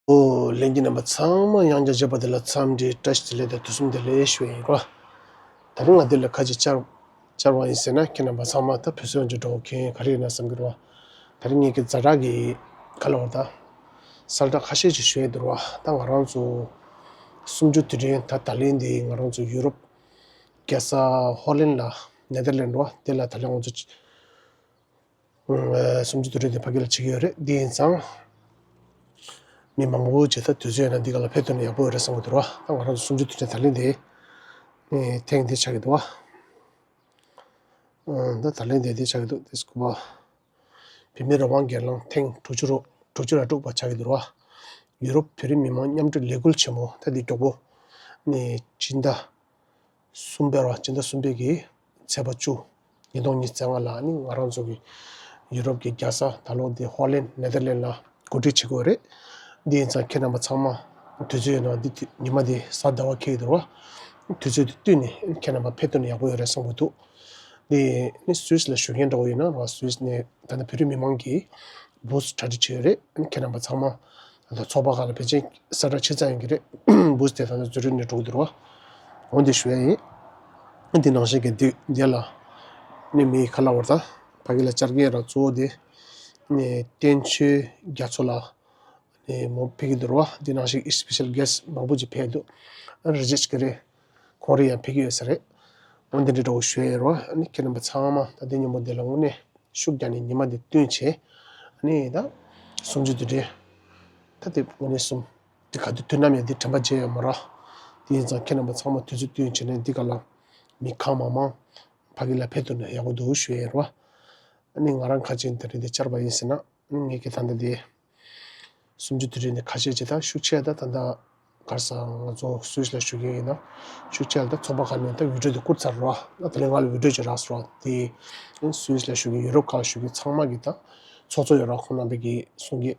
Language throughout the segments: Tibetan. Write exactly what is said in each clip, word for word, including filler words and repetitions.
ཨོ། ལྷན་རྒྱས་རྣམ་པ་ཚང་མ་ཡང་བསྐྱར་མཇལ་བ་དེ་ལ་འཚམས་འདྲི་བཀྲ་ཤིས་བདེ་ལེགས་དང་དུས་གསུམ་བདེ་ལེགས་ཞུ་ཡ་ཡིན་རོ། ད་རིང་ང་འདི་ལ་ཁ་ཅིག་བཅར་བཅར་བ་ཡིན་ཟེར་ན། ཁྱེད་རྣམ་པ་ཚང་མ་ད་བོད་སོན་འཇུ་འགྲོ་མཁན་ག་རེ་ཡིན་ན་བསམ་གྱི་རོ། ད་རིང་ངེད་ཀྱི་ཛ་དྲག་གི་ག་ལ་བར་ད་གསལ་བསྒྲགས་ཁ་ཤས་ཅིག་ཞུ་ཡ་འདུག་རོ། ད་ང་རང་ཚོ་གསུམ་བཅུ་དུས་དྲན་ད་ད་ལན་འདི་ང་རང་ཚོ་ཡུ་རོབ་རྒྱལ་ས་ཧོ་ལན་ལ་ནེ་དར་ལན་རོ། དེ་ལ་ད་ལན་ང་ཚོ་གསུམ་བཅུ་དུས་དྲན་དེ་ཕ་གི་ལ་བྱེད་ཀྱི་ཡོད་རེད། འདི་ཡིན་ཙང་མི་མང་པོ་ཅིག་ད་དུས་ཚོད་ཡོད་ན་འདི་ག་ལ་ཕེབས་ཐུབ་ན་ཡག་པོ་ཡོད་རེད་བསམ་གྱི་འདུག་ར། ད་ང་རང་ཚོ་གསུམ་བཅུ་དུས་དྲན་ད་ལན་དེ་ཐེངས་འདི་ཆགས་ཀྱི་འདུག་བ། ད་ད་ལན་དེ་འདི་ཆགས་ཀྱི་འདུག་དེ་སྐུ་པ་བོད་མིའི་རང་དབང་སྒེར་ལངས་ཐེངས་དྲུག་ཅུ་རུ་དྲུག་ཅུ་ར་དྲུག་པ་ཆགས་ཀྱི་འདུག་ར། ཡུ་རོབ་བོད་རིགས་མི་མང་མཉམ་འབྲེལ་ལས་འགུལ་ཆེན་མོ་ད་འདི་མགྱོགས་པོ་ནས་སྤྱི་ཟླ་གསུམ་པའི་ར། སྤྱི་ཟླ་གསུམ་པའི་གི་ཚེས་པ་བཅུ། ཉིས་སྟོང་ཉི་ཤུ་རྩ་ལྔ་ལ་ནི་ང་རང་ཚོ་གི་ཡུ་རོབ་ཀྱི་རྒྱལ་ས་ད་ལོ་འདི་ཧོ་ལན་ནེ་དར་ལན་ལ་གོ་སྒྲིག་བྱེད་དགོས་རེད། འདི་ཡིན་ཙང་ཁྱེད་རྣམ་པ་ཚང་མ་དུས་ཚོད་ཡོད་ན་འདི་དུས་ཉི་མ་འདི་གཟའ་ཟླ་བ་འཁེལ་གྱི་འདུག་ར། དུས་ཚོད་དེ་བསྟུན་ནས་ཁྱེད་རྣམ་པ་ཕེབས་ཐུབ་ན་ཡག་པོ་ཡོད་རེད་བསམ་གྱི་འདུག་འདི་ནི་སུད་སི་ལ་བཞུགས་མཁན་འདྲ་བོ་ཡིན་ན་ར། སུད་སི་ནས་ད་ལྟ་བོད་རིགས་མི་མང་གི་བུ་སུ་གྲ་སྒྲིག་བྱས་ཡོད་རེད། ཁྱེད་རྣམ་པ་ཚང་མ་ད་ལྟ་ཚོགས་པ་ཁག་ལ་ཕལ་ཆེར་གསལ་བསྒྲགས་ཆེ་ཙམ་ཡིན་གྱི་རེད། བུ་སུ་དེ་ད་ལྟ་ཛུ་རིག་ནས་འགྲོ་གི་འདུག་ར། འོ་འདི་ཞུ་ཡ་ཡིན། འདི་ནང་བཞིན་གྱི་འདི་འདི་ལ་ནི་མི་ག་ལ་བར་ད་ཕ་གི་ལ་བཅར་མཁན་ར་གཙོ་བོ་དེ་ནི་བསྟན་ཆོས་རྒྱ་མཚོ་ལགས་ནི་མོ་ཕེབས་ཀྱི་འདུག་ར། འདི་ནང་བཞིན་སི་པེ་ཤལ་གྷེ་སི་མང་པོ་ཅིག་ཕེབས་འདུག་རི་ཇེཊ་གི་རེད། ཁོང་རེ་ཡང་ཕེབས་ཀྱི་ཡོད་ས་རེད། འོ་འདི་འདྲ་འདྲ་བོ་ཞུ་ཡ་ཡིན་ར། ནི་ཁྱེད་རྣམ་པ་ཚང་མ་ད་འདི་ཉིན་མོ་འདི་ལ་དངོས་གནས་ཤུགས་རྒྱག་ནས་ཉི་མ་འདི་བསྟུན་བྱས། ཨ་ནི་ད་གསུམ་བཅུ་དུས་དྲན་ད་དེ་དངོས་གནས་གསུམ་དེ་ག་དུས་དུས་ནམ་ཡང་འདི་དྲན་པ་བརྗེད་ཡོད་མ་རེད། དེ་ཡིན་ཙང་ཁྱེད་རྣམ་པ་ཚང་མ་དུས་ཚོད་བསྟུན་བྱས་ནས་འདི་ག་ལ་མི་གང་མང་མང་ཕ་གི་ལ་ཕེབས་ཐུབ་ན་ཡག་པོ་འདུག་ཞུ་ཡ་ཡིན་ར། ཨ་ནི་ང་རང་ཁ་ཆེ་དེ་རིང་འདི་བཅར་བ་ཡིན་ཟེར་ན། ཨ་ནི་ངེད་ཀྱི་ད་ལྟ་འདི་གསུམ་བཅུ་དུས་དྲན་འདི་ཁ་ཤས་ཅིག་ད་ཤུགས་ཆེ་ད་ད་ལྟ་གར་ས་ང་ཚོ་སུད་སི་ལ་བཞུགས་མཁན་ཡིན་ན་ཤུགས་ཆེ་ད་ཚོགས་པ་ཁག་ནས་ད་བི་ཌིའོ་དེ་བསྐུར་ཚར་རོ། ད་དེ་ལས་ང་ལ་བི་ཌིའོ་ཅིག་རག་སོང་ར། དེ་སུད་སི་ལ་བཞུགས་མཁན་ཡུ་རོབ་ཁག་ལ་བཞུགས་མཁན་ཚང་མ་གི་ད་ཚོགས་གཙོ་ཡོད་ར། ཁོང་རྣམ་པས་གི་གསུང་གི་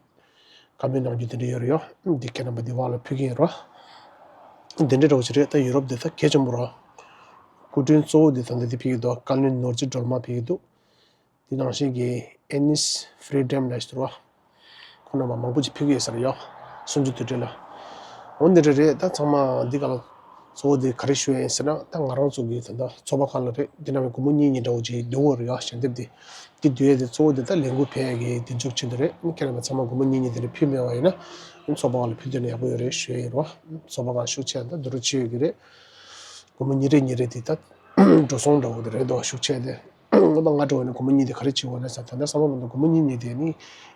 བཀའ་མོལ་གནང་རྒྱུ་དེ་འདྲ་ཡོད་རེད་ཡོ། འདི་ཁྱེད་རྣམ་པ་འདི་བར་ལ་ཕུལ་གི་ཡིན་རོ། འདི་འདྲ་འདྲ་བོ་ཅིག་རེད། ད་ཡུ་རོབ་འདི་ད་གལ་ཆེན་པོ་རོ། སྐུ་མགྲོན་གཙོ་བོ་འདི་ད་འདི་འདི་ཕེབས་ཀྱི་འདུག་བཀའ་བློན་ནོར་རྗེ་སྒྲོལ་མ་ཕེབས་ཀྱི་འདུག་འདི་ནང་བཞིན་གྱི་ཨེ་ནིས་ཧྥི་རི་ཌམ་ལབ་ཞིག་འདུག་ར། ཁོང་རྣམ་པ་མང་པོ་ཅིག་ཕེབས་ཀྱི་ཡོད་ས་རེད་ཡ། གསུམ་བཅུ་དུས་དྲན་ལ། འོ་འདི་འདྲ་རེད། ད་ཚང་མ་འདི་ག་ལ་གཙོ་བོ་འདི་ག་རེ་ཞུ་ཡ་ཡིན་ཟེར་ན། ད་ང་རང་ཚོ་གི་ད་ལྟ་ཚོགས་པ་ཁག་ལ་རེད། འདི་ནང་བའི་སྒོར་མོ་གཉིས་གཉིས་འདྲ་བོ་ཅིག་བསྡུ་དགོས་རེད་ཡ། ཞལ་འདེབས་འདི་འདི་བསྡུ་ཡ་དེ་གཙོ་བོ་འདི་ད་ལས་འགུལ་སྤེལ་ཡ་གི་འདི་མཇུག་ཆེད་དུ་རེད། ཁྱེད་རྣམ་པ་ཚང་མ་སྒོར་མོ་གཉིས་གཉིས་དེ་འདྲ་ཕུལ་མེད་པ་ཡིན་ན་ཚོགས་པ་ཁག་ལ་ཕུལ་ཐུབ་ན་ཡག་པོ་ཡོད་རེད་ཞུ་ཡ་ཡིན་རོ། ཚོགས་པ་ཁག་ཤུགས་ཆེ་ད་བསྡུ་རུབ་བྱེད་ཡོད་ཀྱི་རེད། སྒོར་མོ་གཉིས་རེ་དེ་ད་འགྲོ་སོང་འདྲ་བོ་དེ་རེད་དོ། ཤུགས་ཆེ་དེ། ང་ད་ང་འགྲོ་བ་ནི་སྒོར་མོ་གཉིས་དེ་ག་རེ་བྱེད་དགོས་ན་ཟེར། ད་ལྟ་བསམ་བློ་གཏོང་དུས་སྒོར་མོ་གཉིས་གཉིས་དེ་ནི་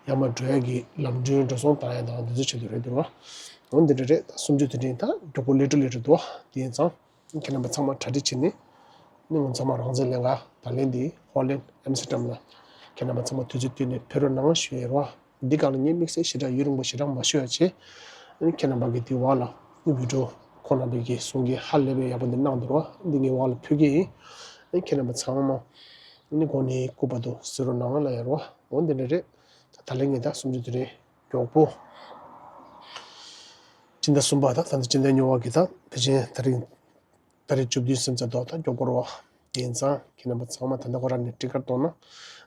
ཡར་མར་འགྲོ་ཡ་གི་ལམ་གྲོན་འགྲོ་སོང་བཏང་ཡ་དང་དེ་ཚོ་ཆེད་དུ་རེད་འདུག་བ། འོ་འདི་འདྲ་རེད། ད་གསུམ་བཅུ་དུས་དྲན་ད་མགྱོགས་པོ་ལེ་ཊར་ལེ་ཊར་འདུག་བ། དེ་ཡིན་ཙང་ཁྱེད་རྣམ་པ་ཚང་མ་གྲ་སྒྲིག་བྱེད་ནས་ནི་ང་ཚང་མ་རང་བཙན་ལྷན་ཁང་ད་ལན་འདི་ཧོ་ལན་ཨེམ་སི་ཊར་ཌམ་ལ་ཁྱེད་རྣམ་པ་ཚང་མ་དུས་ཚོད་བསྟུན་ནས་ཕེབས་རོགས་གནང་ཞུ་ཡ་རེད་བ། འདི་ག་ལ་ངས་དམིགས་བསལ་ཞེ་དྲག་ཡུན་རིང་པོ་ཞེ་དྲག་མ་ཞུ་ཡ་བྱས། ཨ་ནི་ཁྱེད་རྣམ་པ་གིས་དེའི་བར་ལ་ནི་བི་ཌིའོ་ཁོང་རྣམ་པས་ཀྱིས་གསུང་གི་ཧ་ལས་པའི་ཡག་པོ་འདི་གནང་འདུག་ར། འདི་ངས་བར་ལ་ཕུལ་གི་ཡིན། ཨ་ནི་ཁྱེད་རྣམ་པ་ཚང་མ་ནི་གོང་ནས་སྐུ་པར་དུ་གཟིགས་རོགས་གནང་ལབ་ཡ་རེད་བ། འོ་འདི་འདྲ་རེད། ད་ད་ལན་ངས་ད་གསུམ་བཅུ་དུས་དྲན་མགྱོགས་པོ་སྤྱི་ཟླ་གསུམ་པ་ད་ད་ལྟ་སྤྱི་ཟླ་སྨྱོ་བ་གི་ད་ཕལ་ཆེར་ད་རིང་ཏ་རིག་བཅུ་བདུན་སེམས་རྩ་རྡོག་ད་མགྱོགས་པོ་རེད་བ། དེ་ཡིན་ཙང་ཁྱེད་རྣམ་པ་ཚང་མ་ད་ལྟ་ཁོ་རང་ནས་ཊི་ཀཊ་གཏོང་ན།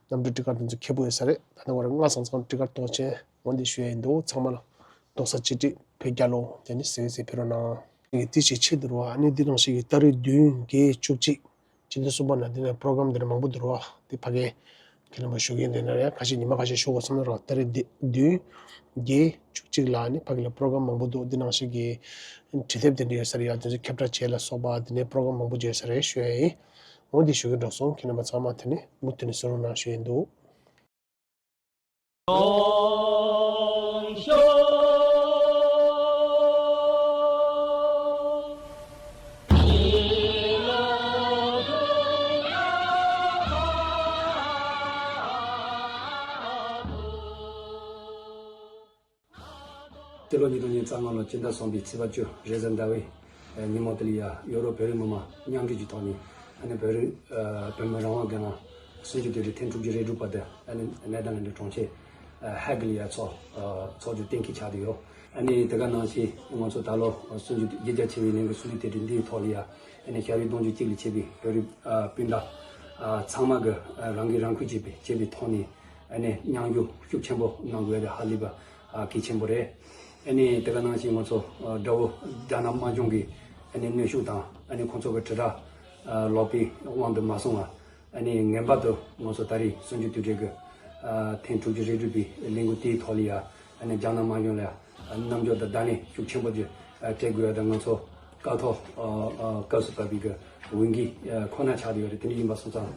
གནམ་གྲུ་ཊི་ཀཊ་དེ་ཚོ་ཁེ་པོ་ཡོད་ས་རེད། ད་ལྟ་ཁོ་རང་སྔ་ཙམ་ཙམ་ཊི་ཀཊ་གཏོང་བྱས་འོ་འདི་ཞུ་ཡ་ཡིན་འདུག་ཚང་མ་ལ་རྡོག་རྩ་གཅིག་སྒྲིལ་བོད་རྒྱལ་ལོ། དེ་ནི་ཟེར་ཟེར་ཕེབས་རོགས་གནང་། ངས་དེ་ཞིག་ཆེད་དུ་རེད་བ། ཨ་ནི་འདི་ནང་བཞིན་གྱི་ཏ་རིག་བདུན་བརྒྱད་བཅུ་གཅིག་སྤྱི་ཟླ་གསུམ་པ་ནང་འདི་ནས་པོ་རོ་གྷ་རམ་འདི་འདྲ་མང་པོ་འདུག་ར་བ། འདི་ཕ་གི་ཁྱེད་རྣམ་པ་ཞུ་གི་ཡིན། དེ་ན་ཡང་ཁ་ཤས་ཉི་མ་ཁ་ཤས་ཞུ་དགོས་བསམ་ན་ར། ཏ་རིག་འདི་བདུན་བརྒྱད་བཅུ་གཅིག་ལ་ནི་ཕ་གི་ལ་པོ་རོ་གྷ་རམ་མང་པོ་འདུག་འདི་ནང་བཞིན་གྱི་བྲིས་དེབ་དེ་འདྲ་ཡོད་ས་རེད་ཡ། དེ་ཚོ་ཁྱབ་བསྒྲགས་བྱེད་ལ་སོགས་པ་དེ་ནས་པོ་རོ་གྷ་རམ་མང་པོ་ཅིག་ཡོད་ས་རེད་ཞུ་ཡ་ཡིན། འོ་འདི་ཞུ་གི་འགྲོ་སོང་། ཁྱེད་རྣམ་པ་ཚང་མ་དེ་ནི་མུ་མཐུད་ནས་གསན་རོགས་གནང་ཞུ་ཡ་ཡིན་འདུག་སྤྱི་ལོ་ཉིས་སྟོང་ཉི་ཤུ་རྩ་ལྔ་ལོ་སྤྱི་ཟླ་གསུམ་པའི་ཚེས་པ་བཅུ་རེས་གཟའ་ཟླ་བའི་ཉིན་མོ་དེ་ལ་ཡ་ཡོ་རོབ་བོད་རིགས་མི་མང་མཉམ་འབྲེལ་གྱི་ཐོག་ནས་ཨ་ནི་བོད་རིགས་བོད་མི་རང་དབང་སྒེར་ལངས་གསུམ་བཅུ་དུས་དྲན་ཐེངས་དྲུག་ཅུ་རེ་དྲུག་པ་དེ་ཨ་ནི་ནེ་དར་ལན་ཌི་གྲོང་ཁྱེར་ཧེག་ལ་ཡ་ཚོགས་ཚོགས་རྒྱུ་གཏན་འཁེལ་ཆགས་བསྡད་ཡོད། ཨ་ནི་དེ་ག་ནང་བཞིན་ང་ཚོ་ད་ལོ་གསུམ་བཅུ་དུས་དྲན་རྒྱལ་རྒྱ་ཆེ་བའི་ལས་འགུལ་གསུམ་བཅུ་དུས་དྲན་འདིའི་ཐོག་ལ་ཡ་ཨ་ནི་ཤ་རུས་གདུང་རྒྱུད་གཅིག་ལ་བྱས་པའི་བོད་རིགས་སྤུན་ཟླ་ཚང་མ་གི་རང་གིས་རང་འཁུལ་བྱས་པའི་བྱས་པའི་ཐོག་ནས་ཨ་ནི་མཉམ་ཞུགས་ཤུགས་ཆེན་པོ་གནང་དགོས་ཡ་དེ་ཧ་ལས་པ་གལ་ཆེན་པོ་རེད། ཨ་ནི་དེ་ག་ནང་བཞིན་ང་ཚོ་ཨ་དགྲ་བོ་རྒྱ་ནག་དམར་གཞུང་གི་ཨ་ནི་གནོན་ཤུགས་དང་ཨ་ནི་ཁོང་ཚོ་གི་དྲིལ་བསྒྲགས་ཨ་ལོག་པའི་དབང་དུ་མ་སོང་བ། ཨ་ནི་ངེས་པར་དུ་ང་ཚོ་ད་རེས་གསུམ་བཅུའི་དུས་དྲན་གྱི་ཨ་ཐེངས་དྲུག་ཅུ་རེ་དྲུག་པའི་ལས་འགུལ་དེའི་ཐོག་ལ་ཡ་ཨ་ནི་རྒྱ་ནག་དམར་གཞུང་ལ་ཡ་རྣམ་འགྱུར་དང་བརྡ་ལན་ཤུགས་ཆེན་པོ་ཅིག་ཨ་སྤྲད་དགོས་ཡ་དང་། ང་ཚོ་སྐབས་ཐོག་ཨ་ཨ་སྐབས་སུ་བབས་པའི་གི་འོས་འགན་ཨ་ཁོ་ན་ཆགས་བསྡད་ཡོད་རེད། དེ་འདྲ་ཡིན་པ་སོང་ཙང་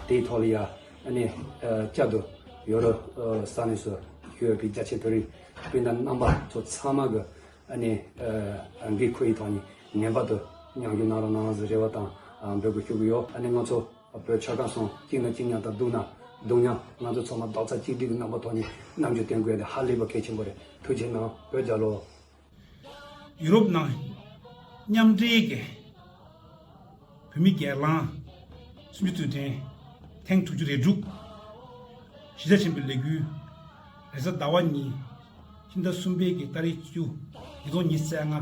དེའི་ཐོག་ལ་ཡ་ཨ་ནི་ཨ་བསྐྱར་དུ་ཡོ་རོབ་ཨ་ས་གནས་སུ་བཞུགས་ཡོད་པའི་རྒྱ་ཆེ་བོད་རིགས་སྤུན་ཟླ་རྣམ་པ་ཚོ་ཚང་མ་གི་ཨ་ནི་ཨ་འགན་ཁུར་ཡི་ཐོག་ནས་ངེས་པར་དུ་མཉམ་ཞུགས་གནང་རོགས་གནང་ཟེར་རེ་བ་དང་ཨ་འབོད་སྐུལ་ཞུ་གི་ཡོད། ཨ་ནི་ང་ཚོ་བོད་ཆོལ་ཁ་གསུམ་གཅིག་ན་གཅིག་མཉམ་དང་། སྡུག་ན་སྡུག་མཉམ། ང་ཚོ་ཚང་མ་རྡོག་རྩ་གཅིག་སྒྲིལ་གྱི་རྣམ་པ་ཐོག་ནས་རྣམ་འགྱུར་སྟོན་དགོས་དེ་ཧ་ལས་པ་གལ་ཆེན་པོ་རེད། ཐུགས་རྗེ་གནང་། བོད་རྒྱལ་ལོ། ཡུ་རོབ་ནང་མཉམ་འབྲེལ་གྱི་བོད་མི་སྒེར་ལངས་གསུམ་བཅུའི་དུས་དྲན་ཐེངས་དྲུག་ཅུ་རེ་དྲུག་གཞིས་ཆགས་ཆེན་པོའི་ལས་འགུལ་རེས་གཟའ་ཟླ་བ་ཉིན་ཕྱི་ཟླ་གསུམ་པའི་གི་ཏ་རིག་བཅུ། ཉིས་སྟོང་ཉི་ཤུ་རྩ་ལྔ།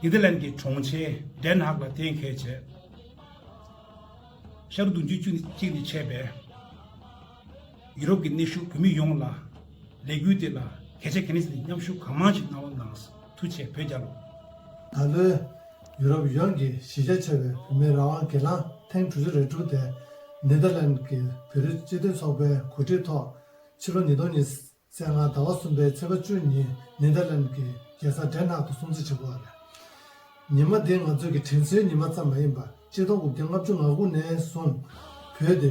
ནེ་དར་ལན་གྱི་གྲོང་ཁྱེར་ཌེན་ཧག་ལ་གཏན་འཁེལ་བྱས། ཤར་བདུན་ཅུ་དོན་གཅིག་ནས་ཆད་པའི་ཡུ་རོབ་ཀྱི་གནས་བཞུགས་བོད་མི་ཡོངས་ལ་ལས་འགུལ་དེ་ལ་གལ་ཆེ་གལ་གནད་ཟིན་ནས་མཉམ་ཞུགས་གང་མང་ཞིག་གནང་རོགས་གནང་། ཐུགས་རྗེ་ཆེ། བོད་རྒྱལ་ལོ། ད་ལོའི་ཡུ་རོབ་ཡོངས་ཀྱི་གཞིས་ཆགས་ཆེ་བའི་བོད་མིའི་རང་དབང་སྒེར་ལངས་ཐེངས་དྲུག་ཅུ་རེ་དྲུག་དེ་ནེ་དར་ལན་གྱི་བོད་རིགས་སྤྱི་མཐུན་ཚོགས་པའི་གོ་སྒྲིག་ཐོག་ཕྱི་ལོ་ཉིས་སྟོང་ཉི་ཤུ་རྩ་ལྔ་ཟླ་བ་གསུམ་པའི་ཚེས་པ་བཅུ་ཉིན་ནེ་དར་ལན་གྱི་རྒྱལ་ས་ཌེན་ཧག་ཏུ་སྲུང་བརྩི་བྱེད་དགོས་པ་རེད། ཉི་མ་འདི་ང་ཚོའི་གི་དྲན་གསོའི་ཉི་མ་ཙམ་མ་ཡིན་པར་ཆིག་སྟོང་དགུ་བརྒྱ་ལྔ་བཅུ་ང་དགུ་ནས་བཟུང་བོད་དེ་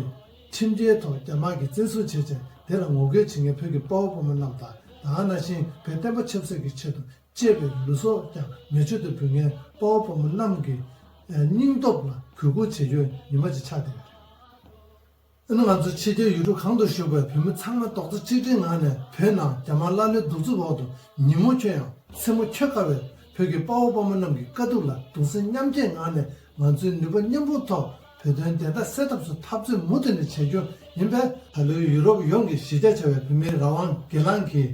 ཁྲིམས་འགལ་ཐོག་རྒྱ་དམར་གྱིས་བཙན་བཟུང་བྱས་རྗེས་དེ་ལ་ངོ་རྒོལ་བྱེད་མཁན་བོད་ཀྱི་དཔའ་བོ་དཔའ་མོ་རྣམས་དང་། ད་ག་ནང་བཞིན་བོད་བསྟན་པ་ཆབ་སྲིད་ཀྱི་ཆེད་དུ་གཅེས་པའི་ལུས་སྲོག་ཀྱང་མེ་མཆོད་དུ་འབུལ་མཁན་དཔའ་བོ་དཔའ་མོ་རྣམས་ཀྱི་སྙིང་སྟོབས་ལ་གུས་བཀུར་བྱེད་རྒྱུའི་ཉི་མ་ཅིག་ཆགས་བསྡད་ཡོད་རེད། ཨ་ནི་ང་ཚོ་ཕྱི་རྒྱལ་ཡུལ་གྲུ་གང་དུ་བཞུགས་པའི་བོད་མི་ཚང་མས་རྡོག་རྩ་གཅིག་སྒྲིལ་ངང་ནས་བོད་ནང་རྒྱ་དམར་ཀླ་ཀློའི་གདུག་རྩུབ་འོག་ཏུ་ཉིན་མོ་འཁྱོལ་ཡང་མཚན་མོ་འཁྱོལ་དཀའ་བའི་བོད་ཀྱི་དཔའ་བོ་དཔའ་མོ་རྣམས་ཀྱི་དཀའ་སྡུག་ལ་གདུང་སེམས་མཉམ་སྐྱེད་ངང་ནས་ང་ཚོའི་ནུས་པ་མཉམ་སྤུངས་ཐོག་བོད་དོན་བདེན་མཐའ་གསལ་ཐབས་སུ་འཐབ་རྩོད་མུ་མཐུད་ནས་བྱེད་རྒྱུ་ཡིན་པས། ད་ལོའི་ཡུ་རོབ་ཡོངས་ཀྱི་གཞིས་ཆགས་ཆེ་བའི་བོད་མིའི་རང་དབང་སྒེར་ལངས་ཀྱི་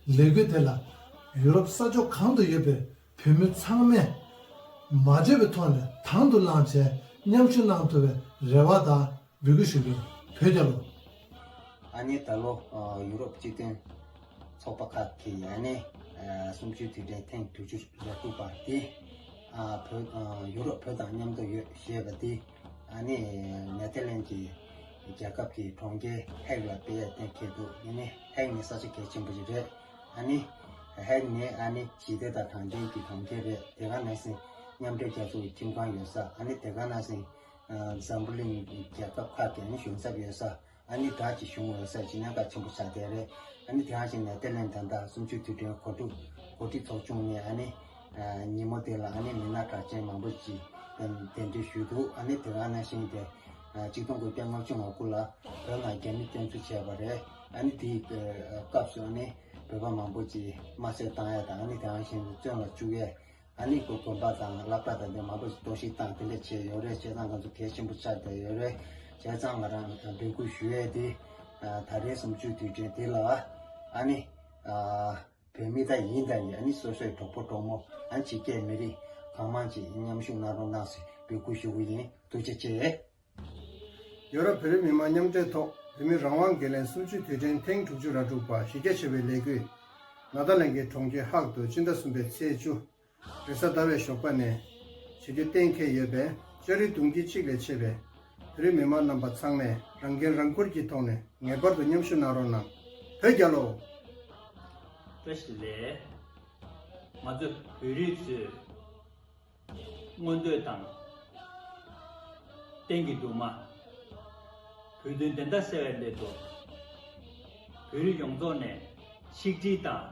ལས་འགུལ་དེ་ལ་ཡུ་རོབ་ས་ཕྱོགས་གང་དུ་ཡོད་པའི་བོད་མི་ཚང་མས་མ་བརྗེད་པའི་ཐོག་ནས་དང་དུ་བླངས་བྱས་མཉམ་ཞུགས་གནང་ཐུབ་པའི་རེ་བ་དང་འབོད་སྐུལ་ཞུ་རྒྱུ། བོད་རྒྱལ་ལོ། ཨ་ནི་ད་ལོ་ཨ་ཡུ་རོབ་སྤྱི་མཐུན་ཚོགས་པ་ཁག་གིས་ཨ་ནི་ཨ་གསུམ་བཅུའི་དུས་དྲན་ཐེངས་དྲུག་ཅུ་རེ་དྲུག་པ་དེ་ཨ་བོད་ཨ་ཡུ་རོབ་བོད་དང་མཉམ་དུ་ཡོད་ཞེས་པ་དེ་ཨ་ནི་ནེ་ཐར་ལན་གྱི་རྒྱལ་ཁབ་ཀྱི་གྲོང་ཁྱེར་ཧེག་ལ་སྤེལ་ཡ་གཏན་འཁེལ་འདུག་ཨ་ནི་ཧེག་ནི་ས་ཆ་གལ་ཆེན་པོ་ཞིག་རེད། ཨ་ནི་ཧེག་ནི་ཨ་ནི་ཞི་བདེ་དང་དྲང་བདེན་གྱི་གྲོང་ཁྱེར་རེད། དེ་ག་ནང་བཞིན་མཉམ་འབྲེལ་རྒྱལ་ཚོགས་ཀྱི་ཁྲིམས་ཁང་ཡོད་ས། ཨ་ནི་དེ་ག་ནང་བཞིན་ཨ་འཛམ་བུ་གླིང་རྒྱལ་ཁབ་ཁག་གི་ཨ་ནི་གཞུང་ཚབ་ཡོད་ས། ཨ་ནི་ཌ་ཅི་གཞུང་ཡོད་ས་ཅིག་གནད་འགག་ཆེན་པོ་ཆགས་བསྡད་རེད། ཨ་ནི་དེ་ག་ནང་བཞིན་ནེ་ཐར་ལན་ད་ལྟ་གསུམ་བཅུའི་དུས་དྲན་གོ་སྒྲིག་གོ་སྒྲིག་ཚོགས་ཆུང་ནས་ཨ་ནི་ཨ་ཉིན་མོ་དེ་ལ་ཨ་ནི་མི་སྣ་གྲགས་ཅན་མང་པོ་ཅིག་གདན་འདྲེན་ཞུས་འདུག་ཨ་ནི་དེ་ག་ནང་བཞིན་དེ་ཨ་གཅིག་སྟོང་དགུ་བརྒྱ་ལྔ་བཅུ་ང་དགུ་ལ་བོད་ནང་རྒྱ་མི་བཙན་འཛུལ་བྱས་པ་རེད། ཨ་ནི་དེའི་སྐབས་སུ་ཨ་ནི་བོད་པ་མང་པོ་ཅིག་དམར་གསོད་བཏང་ཡ་དང་། ཨ་ནི་དེ་ག་ནང་བཞིན་བཙོན་ལ་བཅུག་ཡས། ཨ་ནི་གོ་དགོན་པ་དང་སློབ་གྲྭ་དང་དེ་མང་པོ་ཞིག་གཏོར་བཤིག་བཏང་དེ་འདྲ་བྱས་ཡོད་རེད། བྱས་ཙང་ང་ཚོ་གལ་ཆེན་པོ་ཆགས་བསྡད་ཡོད་རེད། བྱས་ཙང་ང་རང་འབོད་སྐུལ་ཞུ་ཡས་དེ་ཨ་ད་རེས་གསུམ་བཅུའི་དུས་དྲན་དེ་ལ་ཨ་ནི་ཨ་བོད་མི་ད་ཡིན་ད་ཡིན། ཨ་ནི་སོ་སོའི་གྲོགས་པོ་གྲོགས་མོ་ཨ་ནི་ཕྱི་རྒྱལ་མི་རིགས་གང་མང་ཅིག་མཉམ་ཞུགས་གནང་རོགས་གནང་ཟེར་འབོད་སྐུལ་ཞུ་གི་ཡིན། ཐུགས་རྗེ་ཆེ། ཡོ་རོབ་བོད་རིགས་མི་མང་མཉམ་འབྲེལ་ཐོག་བོད་མི་རང་དབང་སྒེར་ལངས་གསུམ་བཅུའི་དུས་དྲན་ཐེངས་དྲུག་ཅུ་རེ་དྲུག་པ་གཞི་རྒྱ་ཆེ་བའི་ལས་འགུལ་ནེ་དར་ལན་གྱི་གྲོང་ཁྱེར་ཧག་ཏུ་སྤྱི་ཟླ་གསུམ་པའི་ཚེས་བཅུ་རེས་གཟའ་ཟླ་བའི་ཞོགས་པ་ནས་བྱེད་རྒྱུ་གཏན་འཁེལ་ཡོད་པས། ལྕགས་རི་གདུང་རྒྱུད་གཅིག་ལས་མཆེད་པའི་བོད་རིགས་མི་མང་རྣམ་པ་ཚང་མས་རང་འགན་རང་འཁུར་གྱི་ཐོག་ནས་ངེས་པར་དུ་མཉམ་ཞུགས་གནང་རོགས་གནང་། བོད་རྒྱལ་ལོ། བཀྲ་ཤིས་བདེ་ལེགས། ང་ཚོ་བོད་རིགས་ཚོས་མངོན་འདོད་དང་། གཏན་གྱི་འདུན་མ། བོད་དོན་བདེན་མཐའ་གསལ་བའི་སླད་དུ། བོད་རིགས་ཡོངས་རྫོགས་ནས་ཆིག་སྒྲིལ་དང་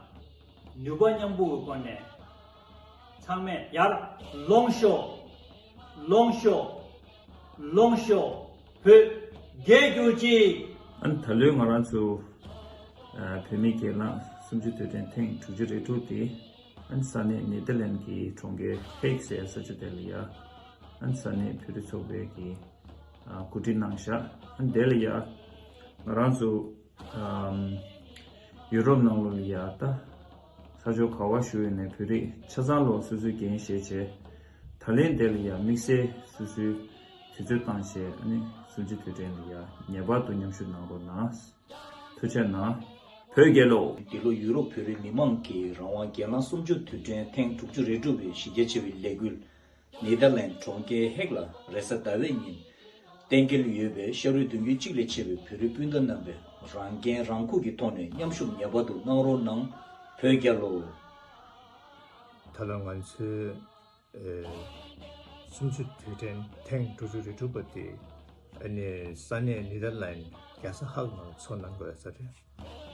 ནུས་པ་མཉམ་སྤུངས་ཀྱི་སྒོ་ནས། ཚང་མས་ཡར་ལོངས་ཤོག་ལོངས་ཤོག་ལོངས་ཤོག་བོད་རྒྱལ་གྱུར་ཅིག་ཨ་ནི་ད་ལོའི་ང་རང་ཚོ་ཨ་བོད་མི་སྒེར་ལངས་གསུམ་བཅུའི་དུས་དྲན་ཐེངས་དྲུག་ཅུ་རེ་དྲུག་དེ། ཨ་ནི་ས་གནས་ནེ་དར་ལན་གྱི་གྲོང་ཁྱེར་ཧེག་ཟེར་ས་ཆ་དེ་ལ་ཡ། ཨ་ནི་ས་གནས་བོད་རིགས་ཚོགས་པའི་གི་ཨ་གོ་སྒྲིག་གནང་བཞག་ཨ་ནི་དེ་ལ་ཡ་ང་རང་ཚོ་ཨམ་ཡུ་རོབ་ནང་ལོགས་ལ་ཡ་ད་ས་ཕྱོགས་ག་བ་བཞུགས་ཡོད་ནའི་བོད་རིགས་ཆ་ཚང་ལོག་སོ་སོའི་འགན་བཞེས་བྱས། ད་ལན་དེ་ལ་ཡ་དམིགས་བསལ་སོ་སོའི་དུས་ཚོད་བཏང་བྱས། ཨ་ནི་གསུམ་བཅུའི་དུས་དྲན་ལ་ཡ་ངེས་པར་དུ་མཉམ་ཞུགས་གནང་རོགས་གནང་། ཐུགས་རྗེ་གནང་། བོད་རྒྱལ་ལོ། འདི་ལོ་ཡུ་རོབ་བོད་རིགས་མི་མང་གི་རང་དབང་སྒེར་ལངས་གསུམ་བཅུ་དུས་དྲན་ཐེངས་དྲུག་ཅུ་རེ་དྲུག་པའི་གཞི་རྒྱ་ཆེ་བའི་ལས་འགུལ། ནེ་དར་ལན་གྲོང་ཁྱེར་ཧེག་ལ་རེས་གཟའ་ཟླ་བའི་ཉིན། གཏན་འཁེལ་ཡོད་པའི་ཤ་རུས་གདུང་རྒྱུད་གཅིག་ལས་ཆེ་བའི་བོད་རིགས་སྤུན་ཟླ་རྣམ་པས་རང་འགན་རང་འཁུར་གྱི་ཐོག་ནས་མཉམ་ཞུགས་ངེས་པར་དུ་གནང་རོགས་གནང་། བོད་རྒྱལ་ལོ། ད་ལོ་ང་ཚོའི་ཨེ་གསུམ་བཅུ་དུས་དྲན་ཐེངས་དྲུག་ཅུ་རེ་དྲུག་པ་དེ་ཨ་ནི་ས་གནས་ནེ་དར་ལན་རྒྱལ་ས་ཧག་ནང་ཚོགས་གནང་དགོས་ཡོད་ས་རེད།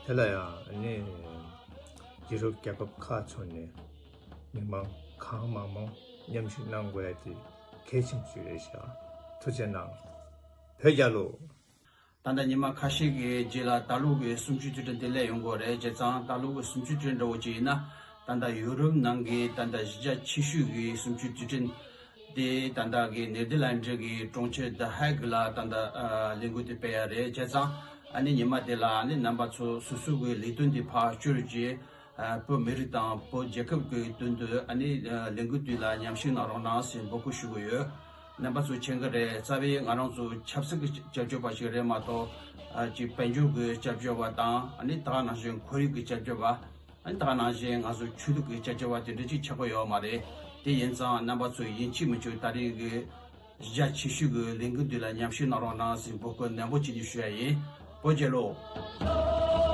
དེ་ལ་ཡང་ཨ་ནི་ཡུ་རོབ་རྒྱལ་ཁབ་ཁག་ཚོ་ནས་མི་མང་གང་མང་མང་མཉམ་ཞུགས་གནང་དགོས་ཡ་དེ་གལ་ཆེན་པོ་ཞིག་རེད་ཤག་ཐུགས་རྗེ་གནང་། བོད་རྒྱལ་ལོ། ད་ལྟ་ཉི་མ་ཁ་ཤས་ཀྱི་རྗེས་ལ་ད་ལོ་གི་གསུམ་བཅུའི་དུས་དྲན་དེ་སླེབས་ཡོང་གི་རེད། བྱས་ཙང་ད་ལོ་གི་གསུམ་བཅུའི་དུས་དྲན་འདྲ་བོ་ཅིག་ཡིན་ན། ད་ལྟ་ཡུ་རོབ་ནང་གི་ད་ལྟ་གཞི་རྒྱ་ཆེ་ཤོས་ཀྱི་གསུམ་བཅུའི་དུས་དྲན་དེ་ད་ལྟ་གི་ནེ་དར་ལན་ཌི་གི་གྲོང་ཁྱེར་ད་ཧེག་ལ་ད་ལྟ་ཨ་ལས་འགུལ་དེ་སྤེལ་ཡ་རེད། བྱས་ཙང་ཨ་ནི་ཉི་མ་དེ་ལ་ཨ་ནི་རྣམ་པ་ཚོ་སོ་སོ་གི་ལས་དོན་དེ་ཕར་བསྐྱུར་རྗེས། ཨ་བོད་མི་རིགས་དང་བོད་རྒྱལ་ཁབ་ཀྱི་དོན་དུ་ཨ་ནི་ཨ་ལས་འགུལ་དེ་ལ་མཉམ་ཞུགས་གནང་རོགས་གནང་ཟེར་འབོད་སྐུལ་ཞུ་གི་ཡོད། རྣམ་པ་ཚོ་མཁྱེན་གྱི་རེད། རྩ་བའི་ང་རང་ཚོ་ཆབ་སྲིད་ཀྱི་སྐྱབས་བཅོལ་བ་ཞིག་རེད་མ་གཏོགས། ཨ་ཅིག་དཔལ་འབྱོར་གྱི་སྐྱབས་བཅོལ་བ་དང་ཨ་ནི་ད་ག་ནང་བཞིན་ཁོར་ཡུག་གི་སྐྱབས་བཅོལ་བ། ཨ་ནི་ད་ག་ནང་བཞིན་ང་ཚོ་ཆོས་ལུགས་ཀྱི་སྐྱབས་བཅོལ་བ་དེ་འདྲ་ཅིག་ཆགས་ཀྱི་ཡོད་མ་རེད། དེ་ཡིན་ཙང་རྣམ་པ་ཚོ་ཡིན་གཅིག་མིན་གཅིག་ད་རེས་ཀྱི་གཞི་རྒྱ་ཆེ་ཤོས་ཀྱི་ལས་འགུལ་འདི་ལ་མཉམ་ཞུགས་གནང་རོགས་གནང་ཟེར་འབོད་སྐུལ་ནན་པོ་བྱེད་རྒྱུ་ཞུ་ཡ་ཡིན། བོད་རྒྱལ་ལོ།